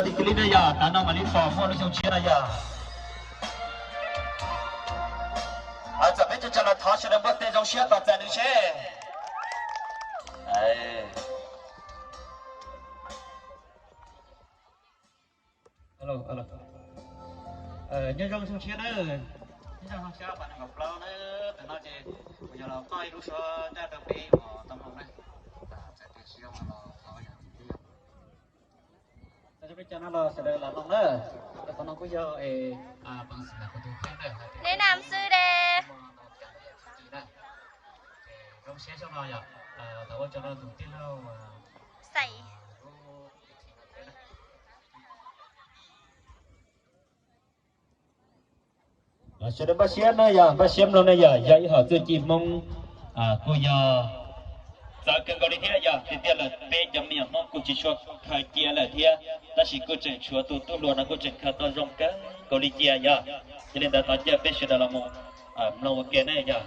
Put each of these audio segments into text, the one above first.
Tig kiag li na yog, tav no mam li pom muaj lub xyoo tshiab no yog. Txawm peb tsa tsa los thov sawv daws npuaj tes zoo siab tos txais nws seb. Nyob zoo xyoo tshiab na, nyob zoo xyoo tshiab pab nees nkaum plaub na, tam no ces kuv yog los qoj ib lub suab ncaj rau peb uas tau mloog na. Txawm tias tsis zoo los thov yog tib yog. Peb cov no los sawv daws los mloog na. Qhov no kuj yog es peev xwm kuv tus kheej na. Neb nam xwb de. Zoo siab xyoo no yog tau ua tso rau tus tij laug Xais. Sawv daws npaj siab na yog, npaj siab mloog na yog, yog ib hom txuj ci Hmoob kuj yog txawv kawg nkaus li thiab yog tiag tiag lawm peb cov me nyuam Hmoob kuj tsis tshua khaws cia lawm thiab, tab sis kuj tseem tshuav tus tub hluas no kuj tseem khaws tau zoo kawg nkaus li cia yog. Yog li ntawd thov caw peb sawv daws los mus mloog ua ke na yog.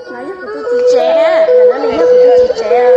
No yog kuv tus txiv tsev, no yog kuv tus txiv tsev.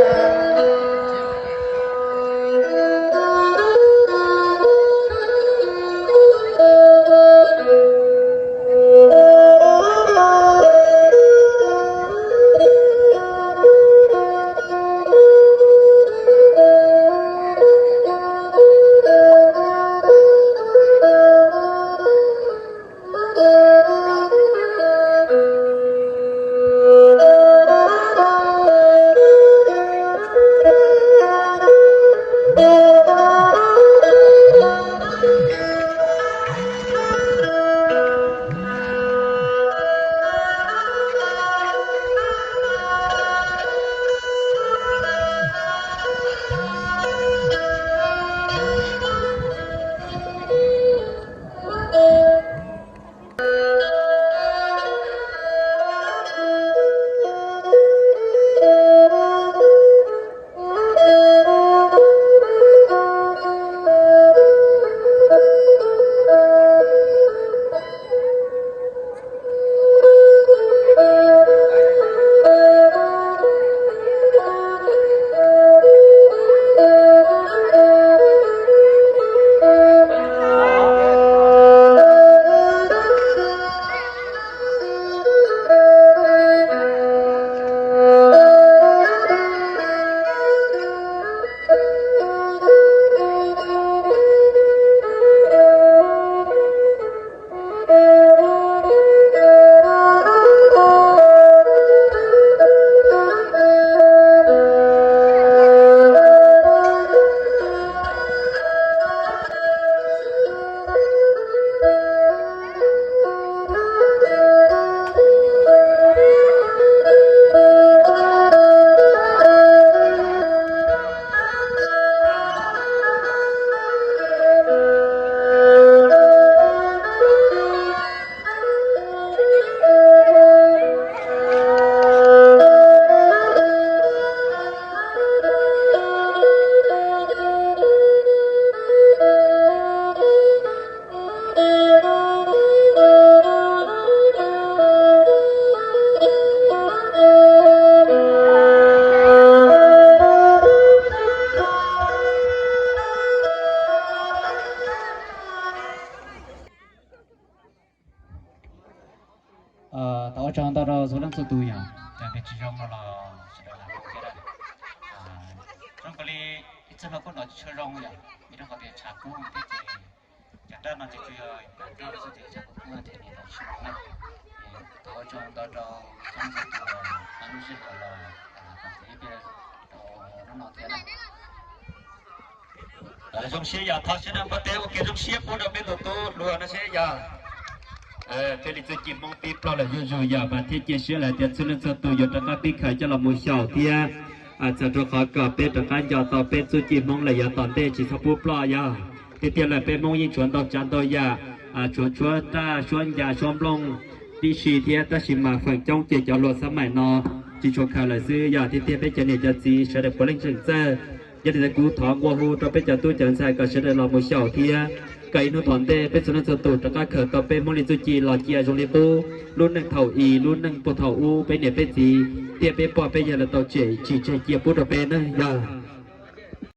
Thov ua tsaug ntau rau txhua leej txhua tus yom, cas peb tsis zoo no los sawv daws lam mus thiab. Zoo kawg li, ib txwm no kuj hnov tsis tshua zoo yom, vim rau qhov tias tshav kub thiab ces cov nraj no ces tsuas yog nraj xwb ces tshav kub kub thiab ces tsis zoo na. Thov ua tsaug ntau rau txhua leej txhua tus uas nqa lub sij hawm los koom ib pliag rau hnub no thiab na. Zoo siab yog thov sawv daws npaj teb ua kev zoo siab pub rau peb tus tub hluas no seb yog thiaj li txuj ci Hmoob pib ploj lawm zuj zus yog mas thiaj cia siab lawm tias txhua leej txhua tus yuav rov qab pib khaws coj los mus xyaum thiab. Txawm rau qhov kom peb rov qab nco tau peb txuj ci Hmoob lawm yav tom ntej tsis txhob pub ploj yog. Tiag tiag lawm peb Hmoob yeej tshuav ntau tsav ntau yam, tshuav tshuab raj suab ncas suab nplooj tib si thiab, tab sis mas feem coob ces cov hluas xab maim no tsis tshua khaws lawm xwb yog. Tiag tiag peb cov niam cov txiv sawv daws puav leej tseem txawj Yog li ntawd kuv thov nqua hu rau peb cov tub cov ntxhais kom sawv daws los mus xyaum thiab kom ib hnub tom ntej peb txhua leej txhua tus rov qab khaws tau peb Hmoob li txuj ci los cia zoo li qub, lub neej thaum i, lub neej puag thaum ub, peb niam peb txiv thiab peb pog peb yawg lawv tau tsim tseg cia pub rau peb na yog.